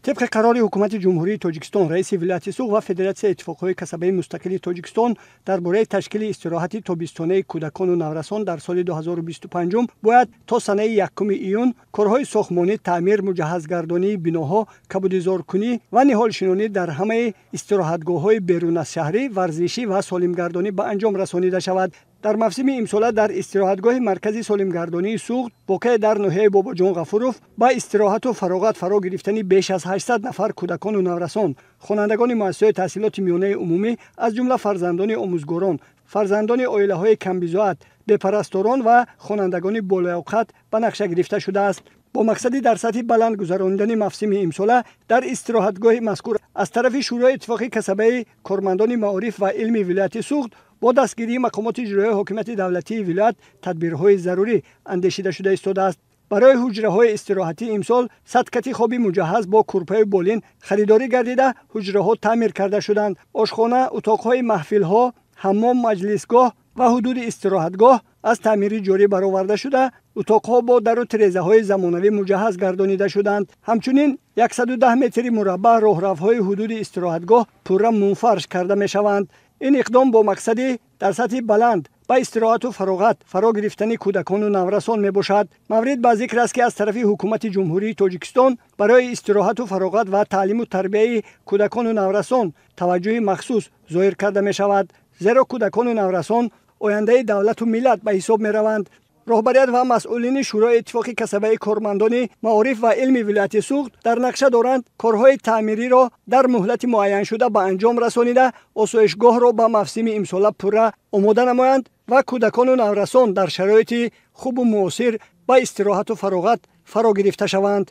Тибқи қарори Ҳукумати Ҷумҳурии Тоҷикистон, раиси вилояти Суғд ва Федератсияи иттифоқҳои касабаи мустақили Тоҷикистон дар бораи ташкили истироҳати тобистонаи кӯдакону наврасон дар соли 2025 бояд то санаи 1 июн корҳои сохтмонӣ, таъмир, муҷаҳҳазгардонии биноҳо, кабудизоркунӣ ва ниҳолшинонӣ дар ҳамаи истироҳатгоҳҳои беруназшаҳрӣ, варзишӣ ва солимгардонӣ ба анҷом расонида шавад. Дар мавсими имсола дар истироҳатгоҳи маркази солимгардонии Суғд, воқеъ дар ноҳияи Бобоҷон Ғафуров, ба истироҳату фароғат фаро гирифтани беш аз 800 нафар кӯдакону наврасон, хонандагони муассисаҳои таҳсилоти миёнаи умумӣ, аз ҷумла фарзандони омӯзгорон, фарзандони оилаҳои камбизоат, бепарасторон ва хонандагони болаёқат ба нақша гирифта шудааст. Бо мақсади дар сатҳи баланд гузаронидани мавсими имсола дар истироҳатгоҳи мазкур аз тарафи Шӯрои иттифоқи касабаи кормандони маориф ва илми вилояти Суғд бо дастгирии мақомоти иҷроияи ҳокимияти давлатии вилоят тадбирҳои зарурӣ андешида шуда истодааст. Барои ҳуҷраҳои истироҳатӣ имсол 100 кати хоби муҷаҳҳаз бо курпаю болин харидорӣ гардида, ҳуҷраҳо таъмир карда шуданд. Ошхона, утоқҳои маҳфилҳо, ҳаммом, маҷлисгоҳ ва ҳудуди истироҳатгоҳ аз таъмири ҷорӣ бароварда шуда, утоқҳо бо дару тирезаҳои замонавӣ муҷаҳҳаз гардонида шуданд. Ҳамчунин 110 метри мураббаъ роҳравҳои ҳудуди истироҳатгоҳ пурра мунфарш карда мешаванд. Ин иқдом бо мақсади дар сатҳи баланд ба истироҳату фароғат фаро гирифтани кӯдакону наврасон мебошад. Маврид ба зикр аст, ки аз тарафи Ҳукумати Ҷумҳурии Тоҷикистон барои истироҳату фароғат ва таълиму тарбияи кӯдакону наврасон таваҷҷӯҳи махсус зоҳир карда мешавад, зеро кӯдакону наврасон ояндаи давлату миллат ба ҳисоб мераванд. Роҳбарият ва масъулини Шӯрои иттифоқи касабаи кормандони маориф ва илми вилояти Суғд дар нақша доранд корҳои таъмириро дар муҳлати муайяншуда ба анҷом расонида, осоишгоҳро ба мавсими имсола пурра омода намоянд ва кӯдакону наврасон дар шароити хубу муосир ба истироҳату фароғат фаро гирифта шаванд.